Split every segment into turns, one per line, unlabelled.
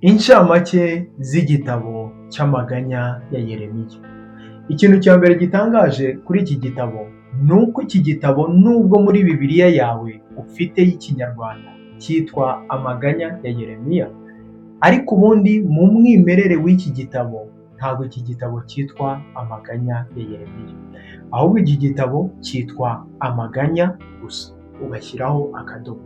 Incamake z'igitabo cy'amaganya ya Yeremiya. Ikintu cya mbere gitangaje kuri iki gitabo ni uko iki gitabo nubwo muri Bibiliya yawe ufite y'Ikinyarwanda cyitwa Amaganya ya Yeremiya, ariko ubundi mu mwimerere w'iki gitabo ntabwo iki gitabo cyitwa Amaganya ya Yeremiya, ahubwo iki gitabo cyitwa Amaganya gusa, ugashyiraho akadomo.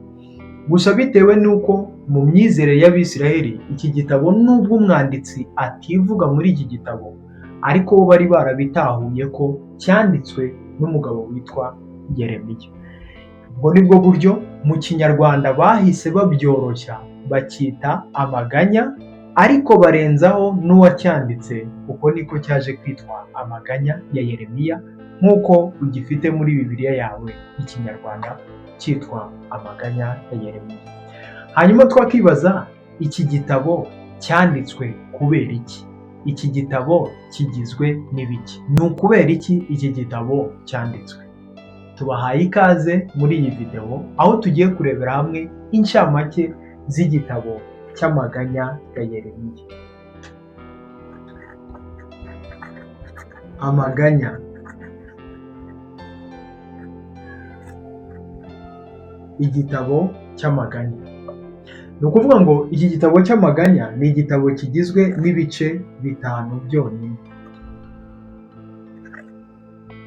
Gusa bitewe n'uko mu myizerere y'Abisiraheli iki gitabo nubwo umwanditsi ativuga muri iki gitabo, ariko bo bari barabitahuye ko cyanditswe n'umugabo witwa Yeremiya. Ubwo ni bwo buryo mu Kinyarwanda bahise babyoroshya bacyita Amaganya, ariko barenzaho n'uwacyanditse, uko niko cyaje kwitwa Amaganya ya Yeremiya, nk'uko ugifite muri Bibiliya yawe y'Ikinyarwanda cyitwa Amaganya ya Yeremiya. Hanyuma twakibaza, iki gitabo cyanditswe kubera iki? Iki gitabo kigizwe n'ibiki? Ni ukubera iki iki gitabo cyanditswe? Tubahaye ikaze muri iyi videwo, aho tugiye kurebera hamwe incamake z'igitabo cy'Amaganya ya Yeremiya. Amaganya. Igitabo cy'Amaganya. Ni ukuvuga ngo iki gitabo cy'Amaganya ni igitabo kigizwe n'ibice 5 byonyine.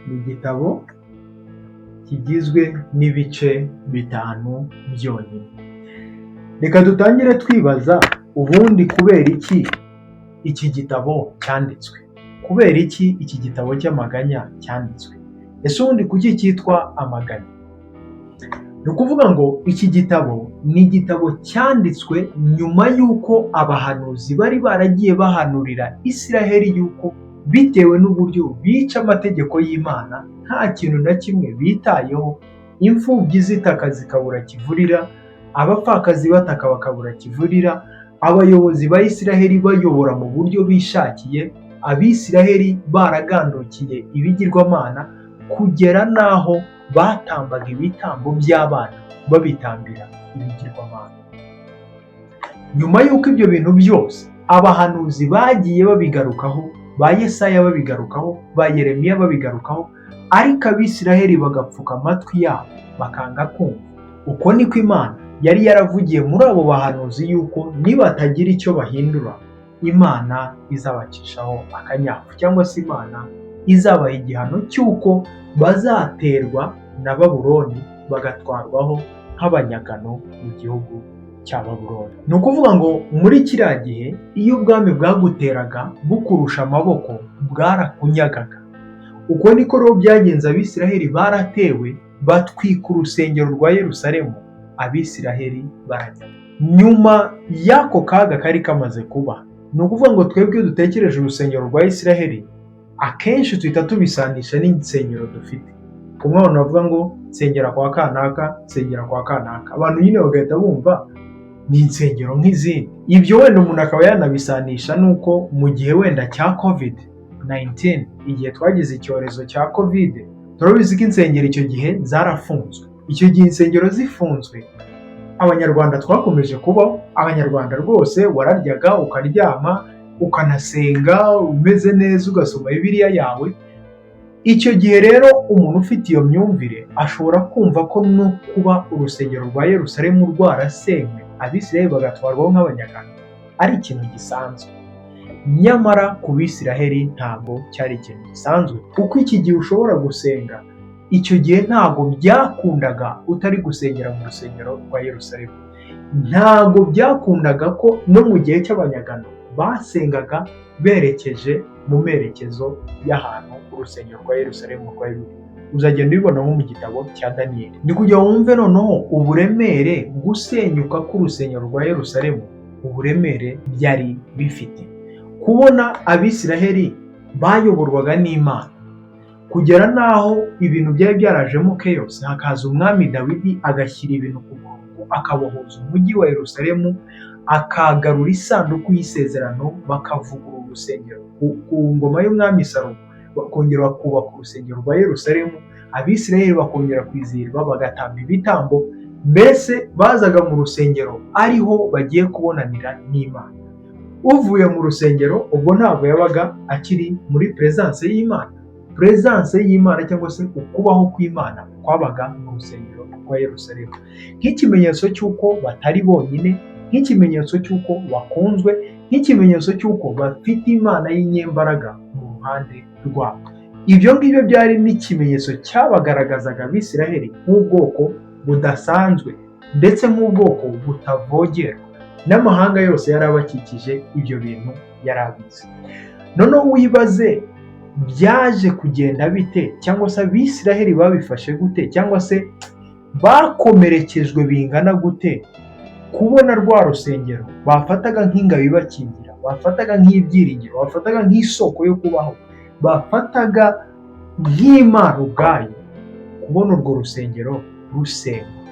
Ni igitabo kigizwe n'ibice 5 byonyine. Reka dutangire twibaza ubundi kubera iki iki gitabo cyanditswe? Kubera iki iki gitabo cy'Amaganya cyanditswe? Ese ubundi kuki cyitwa Amaganya? Ni ukuvuga ngo iki gitabo ni igitabo cyanditswe nyuma y'uko abahanuzi bari baragiye bahanurira Isiraheli y'uko bitewe n'uburyo bica amategeko y'Imana nta kintu na kimwe bitayeho, imfubyi zitaka zikabura kivurira, abapfakazi bataka bakabura kivurira, abayobozi ba Isiraheli bayobora mu buryo bishakiye, Abisiraheli baragandukiye ibigirwamana kugera n'aho batambaga ibitambo by'abana babitambira ibigirwamana. Nyuma y'uko ibyo bintu byose abahanuzi bagiye babigarukaho, ba Yesaya babigarukaho, ba Yeremiya babigarukaho, ariko Abisiraheli bagapfuka amatwi yabo bakanga kumva. Uko niko Imana yari yaravugiye muri abo bahanuzi yuko nibatagira icyo bahindura, Imana izabacishaho akanyafu, cyangwa se Imana izabaha igihano cy'uko bazaterwa na Babuloni bagatwarwaho nk'abanyagano mu gihugu cya Babuloni. Ni ukuvuga ngo muri kiriya gihe iyo ubwami bwaguteraga bukurusha amaboko bwarakunyagaga. Uko niko rero byagenze, Abisiraheli baratewe batwika urusengero rwa Yerusalemu, Abisiraheli baranyagwa. Nyuma y'ako kaga kari kamaze kuba, ni ukuvuga ngo twebwe dutekereje urusengero rwa Isiraheli akenshi tuhita tubisanisha n'insengero dufite. Kumwe abantu bavuga ngo nsengera kwa kanaka, nsengera kwa kanaka, abantu nyine bagahita bumva ni insengero nk'izindi. Ibyo wenda umuntu akaba yanabisanisha n'uko mu gihe wenda cya COVID-19, igihe twagize icyorezo cya COVID, turabizi ko insengero icyo gihe zarafunzwe. Icyo gihe insengero zifunzwe, Abanyarwanda twakomeje kubaho. Abanyarwanda rwose wararyaga ukaryama ukanasenga umeze neza, ugasoma Bibiliya yawe. Icyo gihe rero umuntu ufite iyo myumvire ashobora kumva ko no kuba urusengero rwa Yerusalemu rwarasenywe, Abisiraheli bagatwarwaho nk'abanyagano, ari ikintu gisanzwe. Nyamara ku Bisiraheli ntabwo cyari ikintu gisanzwe, kuko iki gihe ushobora gusenga, icyo gihe ntabwo byakundaga utari gusengera mu rusengero rwa Yerusalemu. Ntabwo byakundaga ko no mu gihe cy'abanyagano basengaga berekeje mu merekezo y'ahantu urusengero rwa Yerusalemu rwari ruri. Uzagenda ubibona nko mu gitabo cya Daniyeli. Ni kugira ngo wumve noneho uburemere gusenyuka k'urusengero rwa Yerusalemu, uburemere byari bifite. Kubona Abisiraheli bayoborwaga n'Imana kugera n'aho ibintu byari byarajemo chaos, hakaza umwami Dawidi agashyira ibintu ku murongo, akabohoza umujyi wa Yerusalemu, akagarura isanduku y'isezerano, bakavugurura urusengero ku ngoma y'umwami Salomo, bakongera bakubaka urusengero rwa Yerusalemu, Abisiraheli bakongera kwizihirwa bagatamba ibitambo, mbese bazaga mu rusengero ariho bagiye kubonanira n'Imana. Uvuye mu rusengero, ubwo ntabwo yabaga akiri muri presence y'Imana. Presence y'Imana cyangwa se ukubaho kw'Imana kwabaga mu rusengero rwa Yerusalemu, nk'ikimenyetso cy'uko batari bonyine, nk'ikimenyetso cy'uko bakunzwe, nk'ikimenyetso cy'uko bafite Imana y'inyembaraga mu ruhande rwabo. Ibyo ngibyo byari n'ikimenyetso cyabagaragazaga Abisiraheli nk'ubwoko budasanzwe, ndetse nk'ubwoko butavogerwa n'amahanga yose yari abakikije. Ibyo bintu yari abizi. Noneho wibaze, byaje kugenda bite, cyangwa se Abisiraheli babifashe gute, cyangwa se bakomerekejwe bingana gute kubona rwa rusengero bafataga nk'ingabo ibakingira, bafataga nk'ibyiringiro, bafataga nk'isoko yo kubaho, bafataga nk'Imana ubwayo, kubona urwo rusengero rusenywa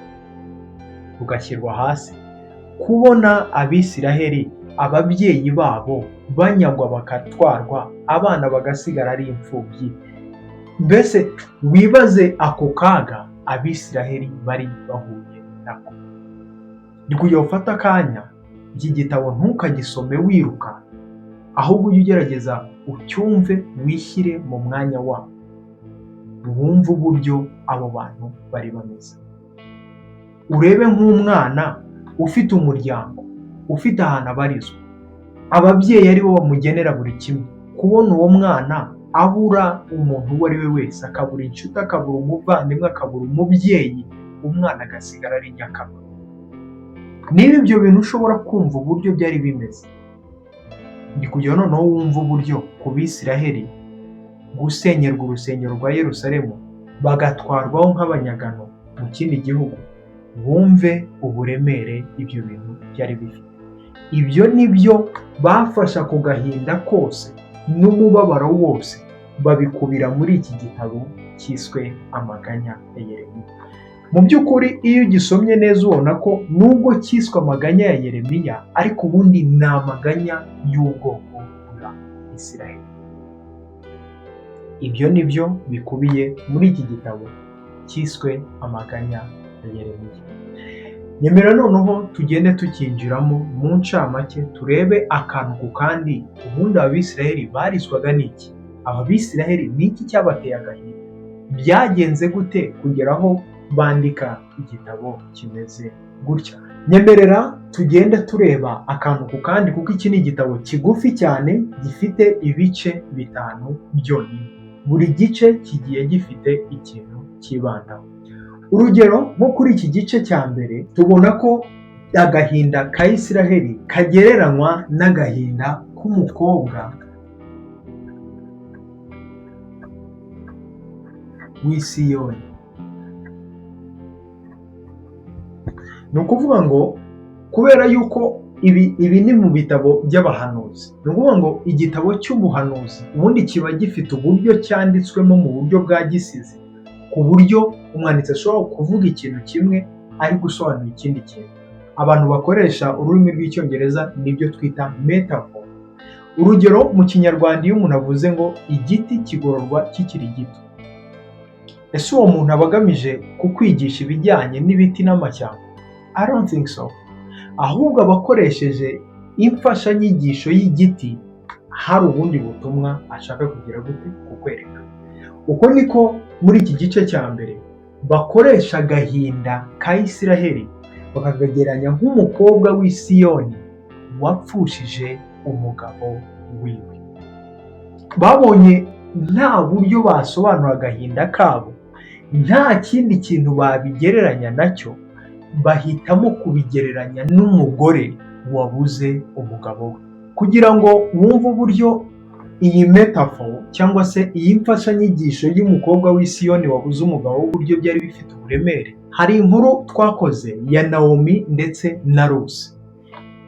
rugashyirwa hasi, kubona Abisiraheli ababyeyi babo banyagwa bakatwarwa, abana bagasigara ari imfubyi? Mbese wibaze ako kaga Abisiraheli bari bahuye nako. Ni kugira ufate akanya, iki gitabo ntukagisome wiruka, ahubwo ujye ugerageza ucyumve, wishyire mu mwanya wabo, wumve uburyo abo bantu bari bameze. Urebe nk'umwana ufite umuryango, ufite ahantu abarizwa, ababyeyi ari bo bamugenera buri kimwe, kubona uwo mwana abura umuntu uwo ari we wese, akabura inshuti, akabura umuvandimwe, akabura umubyeyi, umwana agasigara ari nyakama. Niba ibyo bintu ushobora kumva uburyo byari bimeze, ni kugira noneho wumve uburyo ku Bisiraheli gusenyerwa urusengero rwa Yerusalemu, bagatwarwaho nk'abanyagano mu kindi gihugu, wumve uburemere ibyo bintu byari bifite. Ibyo ni byo bafashe ako gahinda kose n'umubabaro wose, babikubira muri iki gitabo cyiswe Amaganya ya Yeremiya. Mu by'ukuri, iyo ugisomye neza, ubona ko nubwo cyiswe Amaganya ya Yeremiya, ariko ubundi ni amaganya y'ubwoko bwa Isiraheli. Ibyo ni byo bikubiye muri iki gitabo cyiswe Amaganya ya Yeremiya. Nyemera noneho tugende tukinjiramo mu ncamake, turebe akantu ku kandi. Ubundi Abisiraheli barizwaga n'iki? Aba Bisiraheli ni iki cyabateye agahinda? Byagenze gute kugera aho bandika igitabo kimeze gutya? Nyemerera tugende tureba akantu ku kandi, kuko iki ni igitabo kigufi cyane gifite ibice bitanu byonyine. Buri gice kigiye gifite ikintu cyibandaho. Urugero, nko kuri iki gice cya mbere, tubona ko agahinda ka Isiraheli kagereranywa n'agahinda k'umukobwa w'i Siyoni. Ni ukuvuga ngo kubera yuko ibi ni mu bitabo by'abahanuzi, ni ukuvuga ngo igitabo cy'ubuhanuzi ubundi kiba gifite uburyo cyanditswemo mu buryo bwa gisizi, ku buryo umwanditsi ashobora kuvuga ikintu kimwe ari gusobanura ikindi kintu. Abantu bakoresha ururimi rw'Icyongereza nibyo twita metaphor. Urugero, mu Kinyarwanda, iyo umuntu avuze ngo igiti kigororwa kikiri gito, ese uwo muntu aba agamije kukwigisha ibijyanye n'ibiti n'amashyamba? I don't think so. Ahubwo aba akoresheje imfashanyigisho y'igiti, hari ubundi butumwa ashaka kugira gute? Kukwereka. Uko niko muri iki gice cya mbere bakoresha agahinda ka Isiraheli bakakagereranya nk'umukobwa w'i Siyoni wapfushije umugabo wiwe. Babonye nta buryo basobanura agahinda kabo, nta kindi kintu babigereranya nacyo, bahitamo kubigereranya n'umugore wabuze umugabo we. Kugira ngo wumve uburyo iyi metaphor cyangwa se iyi mfashanyigisho y'umukobwa w'i Siyoni wabuze umugabo we, uburyo byari bifite uburemere, hari inkuru twakoze ya Nawomi ndetse na Rusi.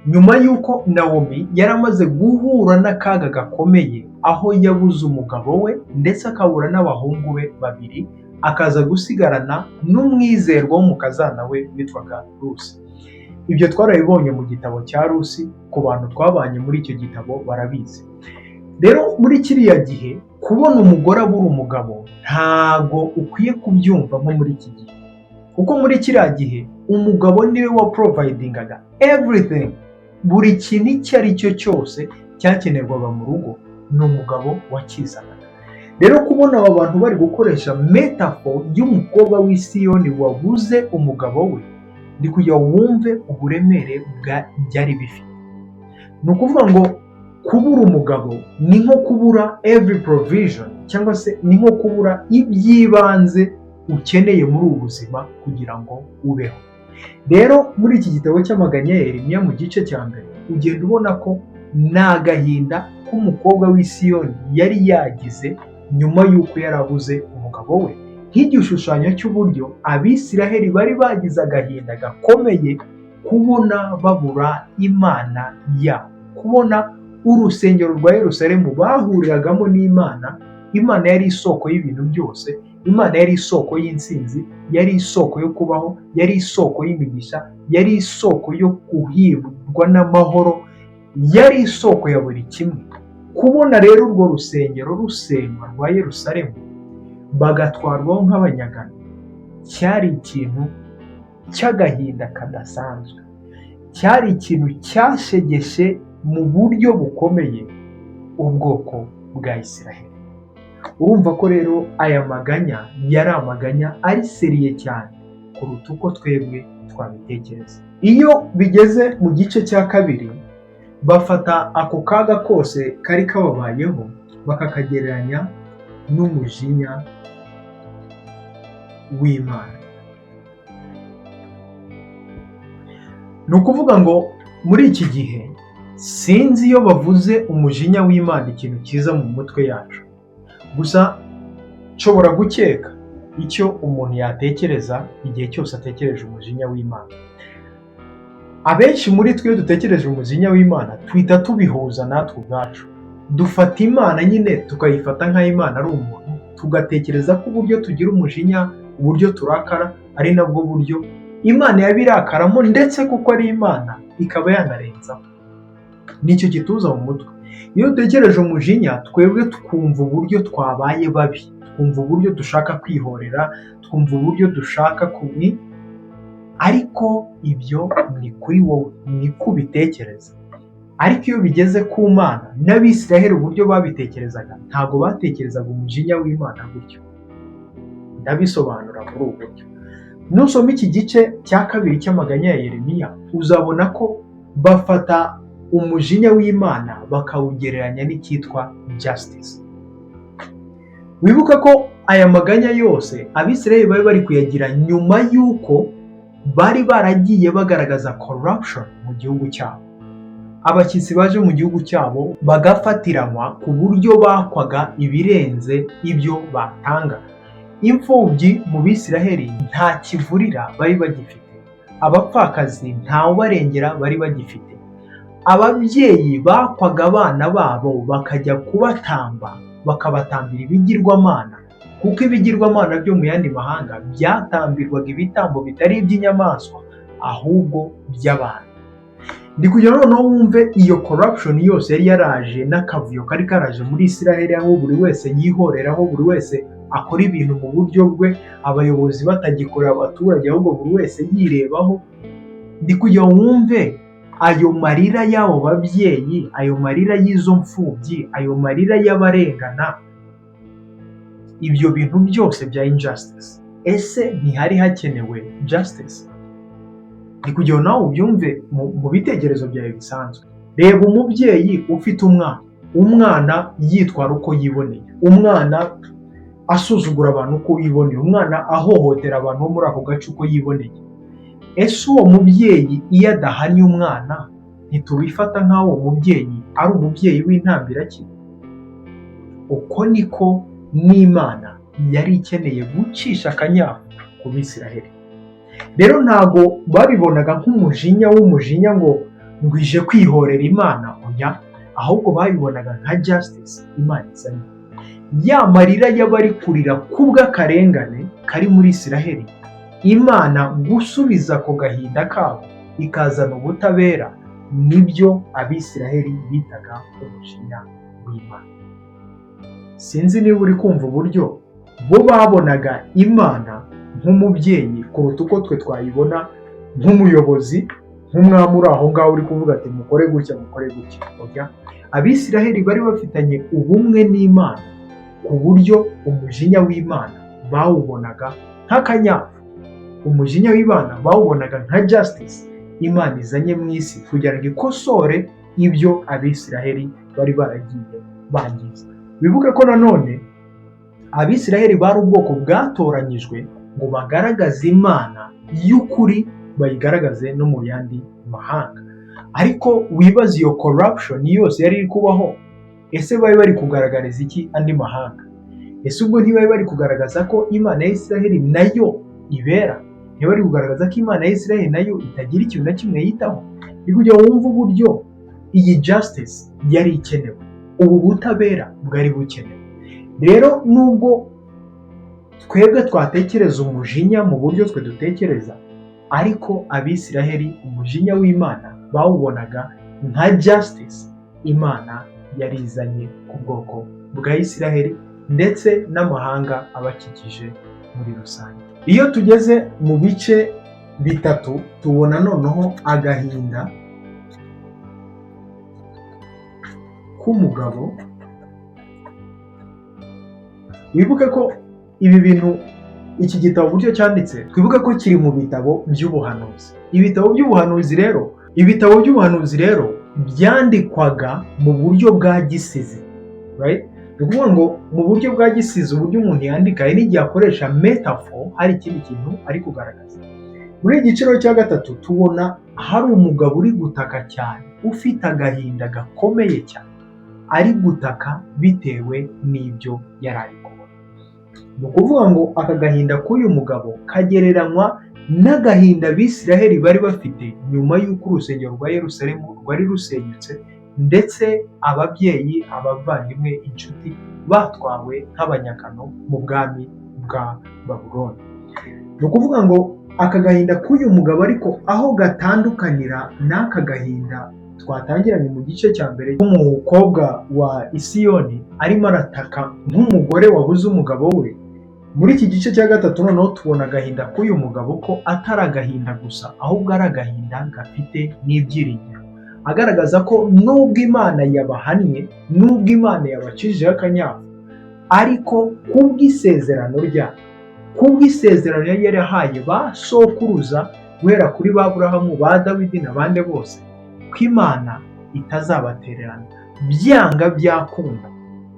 Nyuma y'uko Nawomi yari amaze guhura n'akaga gakomeye, aho yabuze umugabo we ndetse akabura n'abahungu be babiri, akaza gusigarana n'umwizerwa w'umukazana we witwaga Rusi. Ibyo twarabibonye mu gitabo cya Rusi, ku bantu twabanye muri icyo gitabo barabizi. Rero muri kiriya gihe, kubona umugore abura umugabo ntago ukwiye kubyumva nko muri iki gihe, kuko muri kiriya gihe umugabo niwe wa providingaga everything. Buri kintu icyo ari cyo cyose cyakenerwaga mu rugo ni umugabo wakizanaga. Rero kubona aba bantu bari gukoresha metaphor y'umukobwa w'Isiyoni wabuze umugabo we, ni kugira ngo wumve uburemere bwa byari bifite. Ni ukuvuga ngo kubura umugabo ni nko kubura every provision, cyangwa se ni nko kubura iby'ibanze ukeneye muri ubu buzima kugira ngo ubeho. Rero muri iki gitabo cy'Amaganya ya Yeremiya, mu gice cya mbere, ugenda ubona ko ni agahinda k'umukobwa w'Isiyoni yari yagize nyuma y'uko yari abuze umugabo we, nk'igishushanyo cy'uburyo Abisiraheli bari bagize agahinda gakomeye kubona babura Imana yabo, kubona urusengero rwa Yerusalemu bahuriragamo n'Imana. Imana yari isoko y'ibintu byose, Imana yari isoko y'intsinzi, yari isoko yo kubaho, yari isoko y'imigisha, yari isoko yo guhirwa n'amahoro, yari isoko ya buri kimwe. Kubona rero urwo rusengero rusenywa rwa Yerusalemu, bagatwarwaho nk'abanyagano, cyari ikintu cy'agahinda kadasanzwe, cyari ikintu cyashegeshe mu buryo bukomeye ubwoko bwa Isiraheli. Urumva ko rero aya maganya yari amaganya ari sérieux cyane kuruta uko twebwe twabitekereza. Iyo bigeze mu gice cya kabiri, bafata ako kaga kose kari kababayeho bakakagereranya n'umujinya w'Imana. Ni ukuvuga ngo muri iki gihe, sinzi iyo bavuze umujinya w'Imana ikintu kiza mu mutwe yacu, gusa nshobora gukeka icyo umuntu yatekereza igihe cyose atekereje umujinya w'Imana. Abenshi muri twe, iyo dutekereje umujinya w'Imana, tuhita tubihuza natwe ubwacu. Dufata Imana nyine tukayifata nk'aho Imana ari umuntu, tugatekereza ko uburyo tugira umujinya, uburyo turakara, ari nabwo buryo Imana yabirakaramo, ndetse kuko ari Imana ikaba yanarenzaho. Nicyo kituza mu mutwe iyo dutekereje umujinya. Twebwe twumva uburyo twabaye babi, twumva uburyo dushaka kwihorera, twumva uburyo dushaka kubi, ariko ibyo ni kuri wowe, niko ubitekereza. Ariko iyo bigeze ku Mana n'Abisiraheli, uburyo babitekerezaga, ntabwo batekerezaga umujinya w'Imana gutyo. Ndabisobanura muri ubu buryo: nusoma iki gice cya kabiri cy'Amaganya ya Yeremiya, uzabona ko bafata umujinya w'Imana bakawugereranya n'icyitwa justice. Wibuka ko aya maganya yose Abisirayeli bari bari kuyagira nyuma y'uko bari baragiye bagaragaza corruption mu gihugu cyabo, abashyitsi baje mu gihugu cyabo bagafatiranwa ku buryo bakwaga ibirenze ibyo batanga. Imfubyi mu Bisiraheli nta kivurira bari bagifite, abapfakazi ntawubarengera bari bagifite, ababyeyi bakwaga abana babo bakajya kubatamba, bakabatambira ibigirwamana, kuko ibigirwamana byo mu yandi mahanga byatambirwaga ibitambo bitari iby'inyamaswa, ahubwo by'abantu. Ndi kugira noneho wumve iyo corruption yose yari yaraje n'akavuyo kari karaje muri Isiraheli, aho buri wese yihoreraho, buri wese akora ibintu mu buryo bwe, abayobozi batagikorera abaturage, ahubwo buri wese yirebaho. Ndi kugira ngo wumve ayo marira y'abo babyeyi, ayo marira y'izo mfubyi, ayo marira y'abarengana, ibyo bintu byose bya injustice. Ese ntihari hakenewe justice? Ni kugira ngo nawe ubyumve mu bitekerezo byawe bisanzwe. Reba umubyeyi ufite umwana, umwana yitwara uko yiboneye, umwana asuzugura abantu uko yiboneye, umwana ahohotera abantu bo muri ako gace uko yiboneye. Ese uwo mubyeyi iyo adahannye umwana, ntitubifata nk'aho uwo mubyeyi ari umubyeyi w'intambiraki? Uko niko n'Imana yari ikeneye gucisha akanyafu ku Bisiraheli. Rero ntabwo babibonaga nk'umujinya w'umujinya ngo ije kwihorera Imana, oya, ahubwo babibonaga nka justice Imana izanye. Ya marira y'abari kurira kubw'akarengane kari muri Isiraheli, Imana gusubiza ako gahinda kabo ikazana ubutabera, nibyo Abisiraheli bitaga umujinya w'Imana. Sinzi niba uri kumva uburyo bo babonaga Imana nk'umubyeyi kuruta uko twe twayibona nk'umuyobozi. nk'umwami uri aho ngaho uri kuvuga ati mukore gutya, mukore gutya. Oya, Abisiraheli bari bafitanye ubumwe n'Imana ku buryo umujinya w'Imana bawubonaga nk'akanyafu, umujinya w'Imana bawubonaga nka justice Imana izanye mu isi kugira ngo ikosore ibyo Abisiraheli bari baragiye bangiza. Wibuke ko nanone Abisiraheli bari ubwoko bwatoranyijwe ngo bagaragaze Imana y'ukuri, bayigaragaze no mu yandi mahanga. Ariko wibaze, iyo corruption yose yari iri kubaho, ese bari bari kugaragariza iki andi mahanga? Ese ubwo ntibari bari kugaragaza ko Imana ya Isiraheli nayo ibera? Ntibari kugaragaza ko Imana ya Isiraheli nayo itagira ikintu na kimwe yitaho? Ni kugira ngo wumve uburyo iyi justice yari ikenewe, ubu butabera bwari bukenewe. Rero nubwo twebwe twatekereza umujinya mu buryo twe dutekereza, ariko Abisiraheli umujinya w'Imana bawubonaga nka justice Imana yari izanye ku bwoko bwa Isiraheli ndetse n'amahanga abakikije muri rusange. Iyo tugeze mu bice bitatu, tubona noneho agahinda k'umugabo. Wibuke ko ibi bintu, iki gitabo uburyo cyanditse, twibuke ko kiri mu bitabo by'ubuhanuzi. Ibitabo by'ubuhanuzi rero byandikwaga mu buryo bwa gisizi, right? Ni ukuvuga ngo mu buryo bwa gisizi, uburyo umuntu yandika, hari n'igihe akoresha metaphor, hari ikindi kintu ari kugaragaza. Muri iki gice cya gatatu tubona hari umugabo uri gutaka cyane, ufite agahinda gakomeye cyane, ari gutaka bitewe n'ibyo yari ari kubona. Ni ukuvuga ngo aka gahinda k'uyu mugabo kagereranywa n'agahinda Abisiraheli bari bafite nyuma y'uko urusengero rwa Yerusalemu rwari rusenyutse, ndetse ababyeyi, abavandimwe, inshuti batwawe nk'abanyagano mu bwami bwa Babuloni. Ni ukuvuga ngo aka gahinda k'uyu mugabo, ariko aho gatandukanira n'aka gahinda twatangiranye mu gice cya mbere k'umukobwa wa Isiyoni arimo arataka nk'umugore wabuze umugabo we, muri iki gice cya gatatu noneho tubona agahinda k'uyu mugabo ko atari agahinda gusa, ahubwo ari agahinda gafite n'ibyiringiro, agaragaza ko nubwo Imana yabahannye, nubwo Imana yabacijeho akanyafu, ariko kubw'isezerano ryayo, kubw'isezerano yari yarahaye ba sokuruza guhera kuri ba Aburahamu, ba Dawidi n'abandi bose, ko Imana itazabatererana, byanga byakunda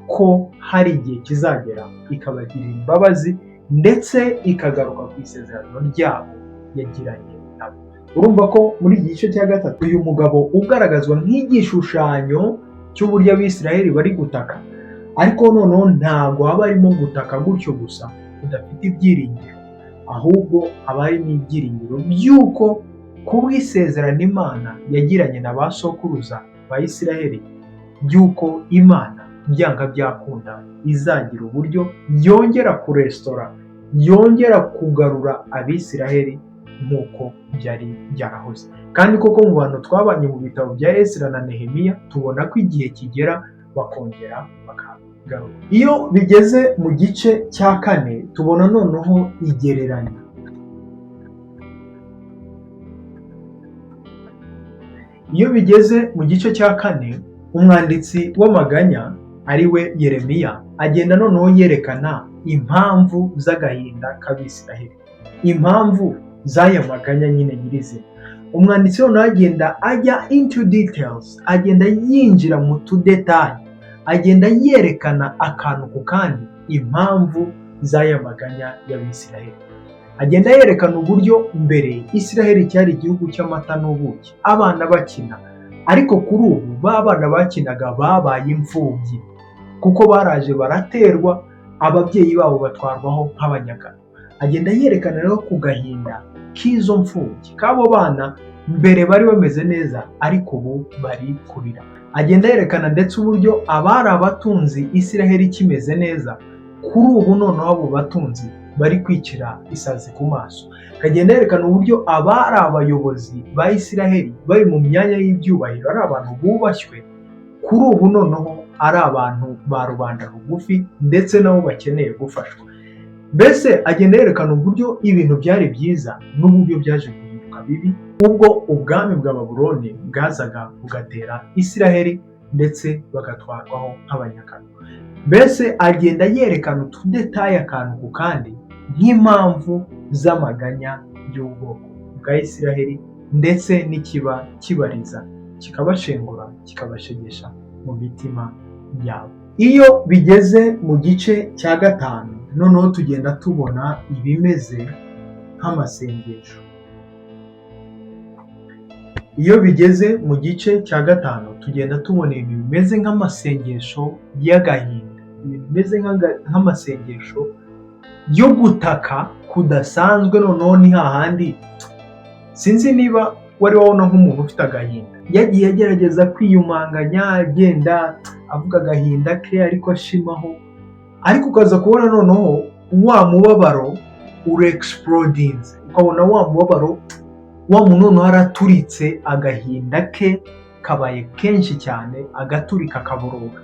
ko hari igihe kizagera ikabagirira imbabazi, ndetse ikagaruka ku isezerano ryabo yagiranye nabo. Urumva ko muri iki gice cya gatatu uyu mugabo ugaragazwa nk'igishushanyo cy'uburyo Abisiraheli bari gutaka, ariko noneho ntabwo haba harimo gutaka gutyo gusa udafite ibyiringiro, ahubwo haba harimo ibyiringiro by'uko kubw'isezerano Imana yagiranye na ba sokuruza ba Isiraheli, by'uko Imana byanga byakunda izagira uburyo yongera kurestora, yongera kugarura Abisiraheli nk'uko byari byarahoze. Kandi koko mu bantu twabanye mu bitabo bya Esira na Nehemiya, tubona ko igihe kigera bakongera bakagaruka. Iyo bigeze mu gice cya kane, tubona noneho igereranya. Iyo bigeze mu gice cya kane, umwanditsi w'amaganya ari we Yeremiya agenda noneho yerekana impamvu z'agahinda k'Abisiraheli, impamvu z'aya maganya nyine nyirizina. Umwanditsi noneho agenda ajya into details, agenda yinjira mu tudetayi, agenda yerekana akantu ku kandi impamvu z'aya maganya y'Abisiraheli. Agenda yerekana uburyo mbere Isiraheli cyari igihugu cy'amata n'ubuki, abana bakina, ariko kuri ubu ba bana bakinaga babaye imfubyi, kuko baraje baraterwa, ababyeyi babo batwarwaho nk'abanyagano. Agenda yerekana rero ku gahinda k'izo mfubyi, k'abo bana mbere bari bameze neza ariko ubu bari kurira. Agenda yerekana ndetse uburyo abari abatunzi Isiraheli ikimeze neza, kuri ubu noneho abo batunzi bari kwicira isazi ku maso. Akagenda yerekana uburyo abari abayobozi ba Isiraheli bari mu myanya y'ibyubahiro, ari abantu bubashywe, kuri ubu noneho ari abantu ba rubanda rugufi ndetse nabo bakeneye gufashwa. Mbese agenda yerekana uburyo ibintu byari byiza n'uburyo byaje guhinduka bibi. Ubwo ubwami bwa Babuloni bwazaga bugatera Isiraheli ndetse bagatwarwaho nk'abanyagano. Mbese agenda yerekana utudetaye akantu ku kandi nk'impamvu z'amaganya y'ubwoko bwa Isiraheli, ndetse n'ikiba kibariza kikabashengura, kikabashegesha mu mitima yabo. Iyo bigeze mu gice cya gatanu, noneho tugenda tubona ibimeze nk'amasengesho. Iyo bigeze mu gice cya gatanu, tugenda tubona ibintu bimeze nk'amasengesho y'agahinda, ibintu bimeze nk'amasengesho yo gutaka kudasanzwe. Noneho ni hahandi, sinzi niba wari wabona nk'umuntu ufite agahinda, yagiye agerageza kwiyumanganya, agenda avuga agahinda ke ariko ashimaho, ariko ukaza kubona noneho wa mubabaro urexplodinze, ukabona wa mubabaro wa muntu noneho araturitse, agahinda ke kabaye kenshi cyane, agaturika, akaboroga.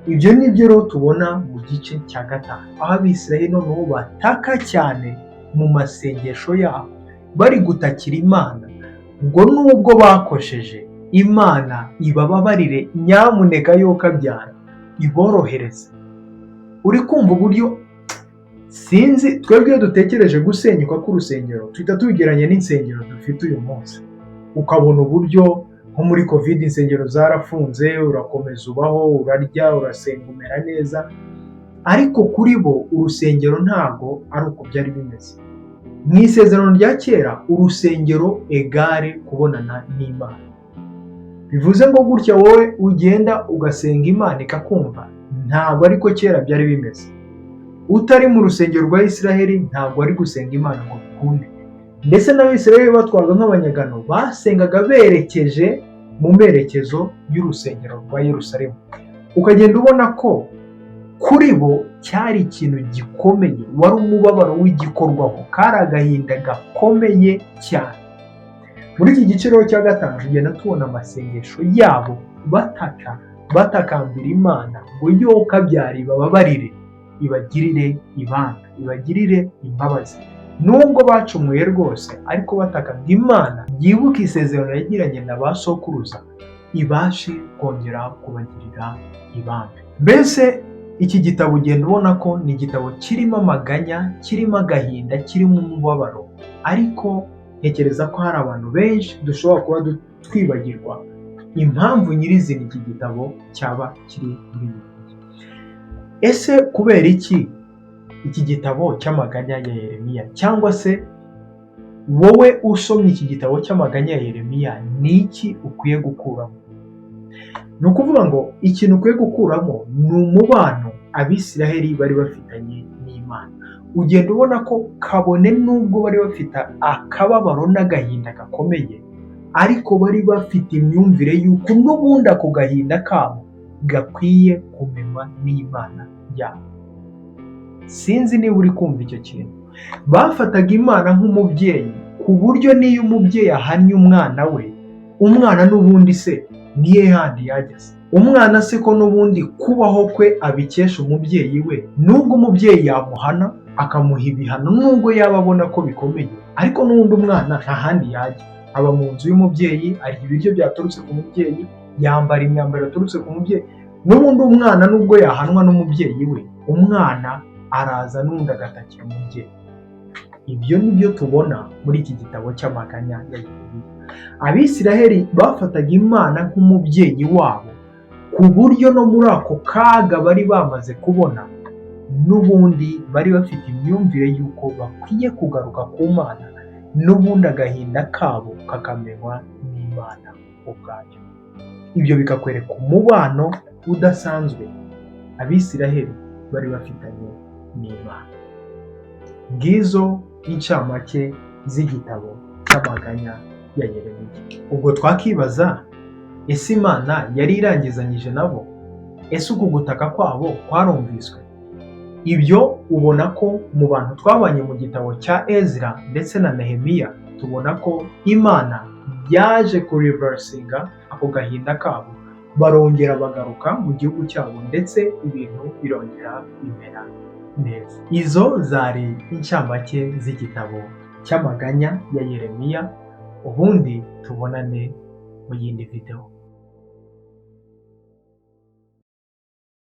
Ibyo ni byo rero tubona mu gice cya gatanu, aho Abisirayeli noneho bataka cyane mu masengesho yabo, bari gutakira Imana ngo nubwo bakosheje, Imana ibababarire, nyamuneka yo kabyara iborohereze. Uri kumva uburyo, sinzi, twebwe iyo dutekereje gusenyuka k'urusengero tuhita tubigeranya n'insengero dufite uyu munsi, ukabona uburyo nko muri Covid insengero zarafunze, urakomeza ubaho, urarya, urasenga, umera neza. Ariko kuri bo urusengero ntabwo ari uko byari bimeze. Mu Isezerano rya Kera, urusengero égale kubonana n'Imana. Bivuze ngo gutya wowe ugenda ugasenga Imana ikakumva, ntabwo ariko kera byari bimeze. Utari mu rusengero rwa Isiraheli ntabwo ari gusenga Imana ngo bikunde. Ndetse n'Abisiraheli batwarwa nk'abanyagano basengaga berekeje mu merekezo y'urusengero rwa Yerusalemu. Ukagenda ubona ko kuri bo cyari ikintu gikomeye, wari umubabaro w'igikorwaho, kari agahinda gakomeye cyane. Muri iki gice rero cya gatanu tugenda tubona amasengesho yabo, bataka, batakambira Imana ngo yo kabyara ibababarire, ibagirire ibanga, ibagirire imbabazi nubwo bacumuye rwose, ariko bataka ngo Imana yibuke isezerano yagiranye na ba sokuruza, ibashe kongera kubagirira ibambe. Mbese iki gitabo ugenda ubona ko ni igitabo kirimo amaganya, kirimo agahinda, kirimo umubabaro, ariko ntekereza ko hari abantu benshi dushobora kuba twibagirwa impamvu nyirizina iki gitabo cyaba kiri muri Bibiliya. Ese kubera iki iki gitabo cy'amaganya ya Yeremiya, cyangwa se wowe usomye iki gitabo cy'amaganya ya Yeremiya, ni iki ukwiye gukuramo? Ni ukuvuga ngo ikintu ukwiye gukuramo ni umubano Abisiraheli bari bafitanye n'Imana. Ugenda ubona ko kabone n'ubwo bari bafite akababaro n'agahinda gakomeye, ariko bari bafite imyumvire y'uko n'ubundi ako gahinda kabo gakwiye kumenywa n'Imana yabo. Sinzi niba uri kumva icyo kintu. Bafataga Imana nk'umubyeyi, ku buryo n'iyo umubyeyi ahannye umwana we, umwana n'ubundi se niye handi yageze? Umwana se ko n'ubundi kubaho kwe abikesha umubyeyi we, nubwo umubyeyi yamuhana akamuha ibihano, nubwo yaba abona ko bikomeye, ariko n'ubundi umwana nta handi yajya, aba mu nzu y'umubyeyi, arya ibiryo byaturutse ku mubyeyi, yambara imyambaro yaturutse ku mubyeyi. N'ubundi umwana nubwo yahanwa n'umubyeyi we, umwana araza n'ubundi agatakira umubyeyi. Ibyo ni byo tubona muri iki gitabo cy'amaganya ya Yeremiya. Abisiraheli bafataga Imana nk'umubyeyi wabo, ku buryo no muri ako kaga bari bamaze kubona, n'ubundi bari bafite imyumvire y'uko bakwiye kugaruka ku Mana, n'ubundi agahinda kabo kakamenywa n'Imana ubwayo. Ibyo bikakwereka umubano udasanzwe Abisiraheli bari bafitanye n'Imana. Ngizo incamake z'igitabo cy'amaganya ya Yeremiya. Ubwo twakibaza: ese Imana yari irangizanyije nabo? Ese uku gutaka kwabo kwarumviswe? Ibyo ubona ko mu bantu twabanye mu gitabo cya Ezra ndetse na Nehemiya, tubona ko Imana yaje kureversinga ako gahinda kabo, barongera bagaruka mu gihugu cyabo, ndetse ibintu birongera bimera neza. Izo zari incamake z'igitabo cy'amaganya ya Yeremiya. Ubundi tubonane mu yindi video.